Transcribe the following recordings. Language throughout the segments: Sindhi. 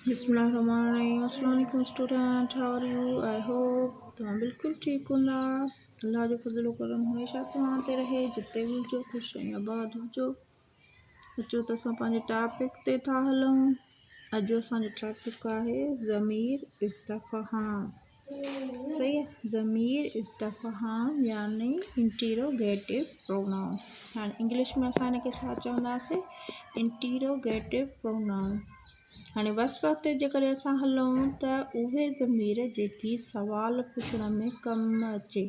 بسم الله الرحمن الرحيم السلام عليڪم student how are you I hope توهان بلڪل ٺيڪ هوندا الله جو فضل و ڪرم هميشه توهان تي رهي جتي به هجو خوش ۽ آباد هجو اچو ته اسان پنهنجي ٽاپڪ تي ٿا هلون اڄ اسان جو ٽاپڪ آهي ضمير استفهام صحيح آهي ضمير استفهام يعني انٽيروگيٽو پرونائون هاڻي انگلش ۾ اسان هن کي ڇا چونداسين انٽيروگيٽو پرونائون هاڻي وصف تي جيڪڏهن اسان هلون ته اهي ضمير جيڪي سوال پڇڻ ۾ ڪم اچي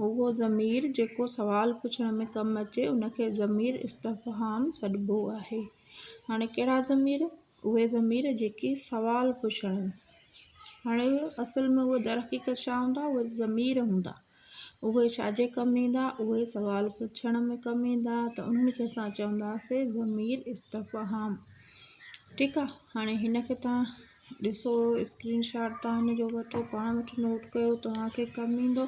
اهو ضمير جيڪو سوال پڇڻ ۾ ڪم اچي ان کي ضمير استفهام سڏبو آهي هاڻي ڪهڙا ضمير اهي ضمير جيڪي سوال پڇڻ هاڻي اصل ۾ اهي درحقيقت ڇا هوندا اهي ضمير هوندا اهي ڇا جي ڪم ايندا اهي سوال پڇڻ ۾ ڪم ايندا ته انهن کي اسان چونداسين ضمير استفهام ٺيڪ آ هاڻي هن کي تان ڏسو اسڪرين شاٽ تان هن جو وٺو پاڻ وٽ نوٽ ڪيو توهان کي ڪم ايندو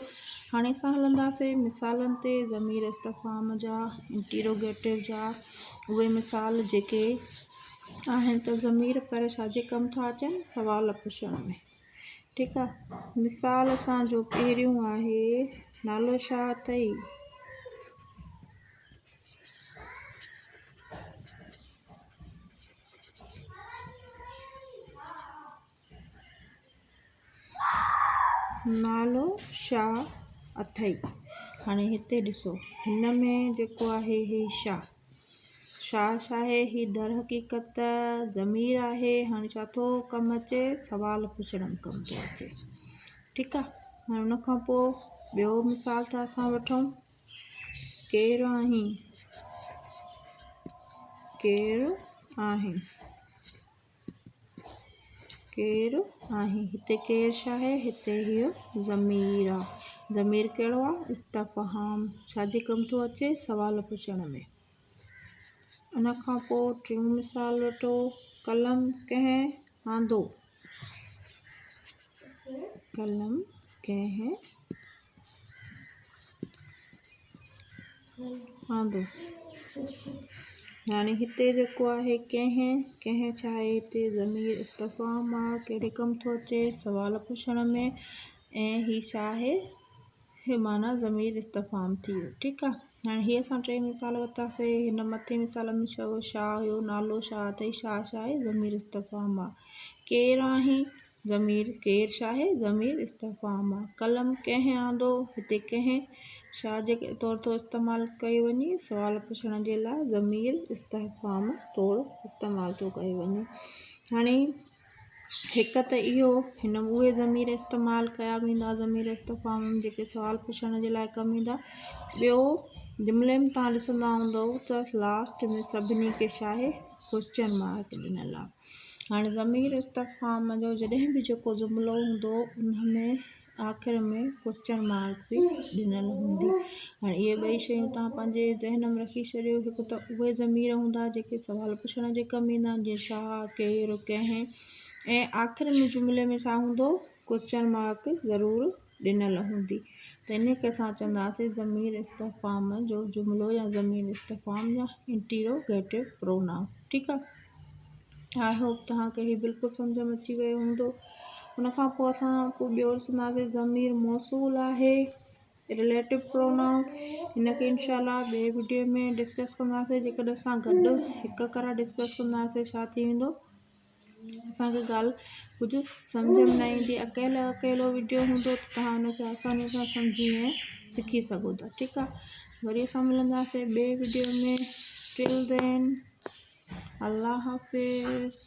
هاڻي اسان هلنداسين مثالن تي ضمير استفهام جا انٽيروگيٽو جا اهي مثال جيڪي آهن ته ضمير پر ڇا جي ڪم ٿا اچن سوال پڇڻ ۾ ٺيڪ آ مثال اسان جو پهريون آهي نالو ڇا اٿئي نالو شا اٿئي. هاڻي هتي ڏسو هن ۾ جيڪو آهي هي شا شا ڇا آهي هي درحقيقت ضمير آهي هاڻي ڇا ٿو ڪم اچي سوال پڇڻ ۾ ڪم ٿو اچي ٺيڪ آهي هاڻي ان کان پوء ٻيو مثال ٿا اسان وٺون ڪير آهين ڪير آهين ڪير آهين هتي ڪير ڇا آهي هتي هيء ضمير آ ضمير ڪهڙو آ استفهام ڇا جي ڪم ٿو اچي سوال پڇڻ ۾ ان کان پوء ٽيون مثال وٺو قلم ڪنهن آندو قلم ڪنهن آندو هاڻي هتي جيڪو آهي ڪنهن ڪنهن ڇا آهي هتي ضمير استفهام آ ڪهڙي ڪم ٿو اچي سوال پڇڻ ۾ ۽ هي ڇا آهي هي معنيٰ ضمير استفهام ٿي ويو ٺيڪ آ هاڻي هي اسان ٽي مثال ورتاسي هن مٿي مثال ۾ ڇا ڇا هيو نالو ڇا اٿئي ڇا ڇا آهي ضمير استفهام آ ڪير آهين ضمير ڪير ڇا آهي؟ ضمير استفهام آ. قلم ڪنهن آندو؟ هتي ڪنهن ڇا جي طور ٿو استعمال ڪيو وڃي؟ سوال پڇڻ جي لاء ضمير استفهام طور استعمال ٿو ڪيو وڃي. هاڻي هڪ ته اهو هن اهي ضمير استعمال ڪيا ويندا ضمير استفهام جيڪي سوال پڇڻ جي لاء ڪم ايندا. ٻيو جملي ۾ توهان ڏسندا هوندؤ ته لاسٽ ۾ سڀني کي ڇا آهي ڪوئسچن مارڪ ڏنل آ. هاڻي ضمير استفهام جو جڏهن به جيڪو جملو هوندو ان ۾ آخر ۾ ڪوئسچن مارڪ به ڏنل هوندي هاڻي اهي ٻئي شيون توهان پنهنجي ذهن ۾ رکي ڇڏيو هڪ ته اهي ضمير هوندا جيڪي سوال پڇڻ جي ڪم ايندا آهن جيئن ڇا ڪير ڪنهن ۽ آخر ۾ جملي ۾ ڇا هوندو ڪوئسچن مارڪ ضرور ڏنل هوندي ته ان کي اسان چونداسين ضمير استفهام جو جملو يا ضمير استفهام يا انٽيروگيٽو پرونائون ٺيڪ آ I hope توهان کي هي بلڪل سمجهه ۾ اچي ويو هوندو ان کان پوء اسان پوء ٻيو ڏسنداسين ضمير موصول آهي رليٽو پرونائون هن کي انشاء الله ٻئي وڊيو ۾ ڊسڪس ڪنداسين جيڪڏهن اسان گڏ هڪ ڪرا ڊسڪس ڪنداسين ڇا ٿي ويندو اسان کي ڳالهه ڪجهه سمجهه ۾ نه ايندي اڪيلو اڪيلو وڊيو هوندو ته توهان ان کي آساني سان سمجهي ۽ سکي سگهو ٿا ٺيڪ آهي وري اسان ملنداسين ٻئي وڊيو ۾ ٽل دين الله حافظ.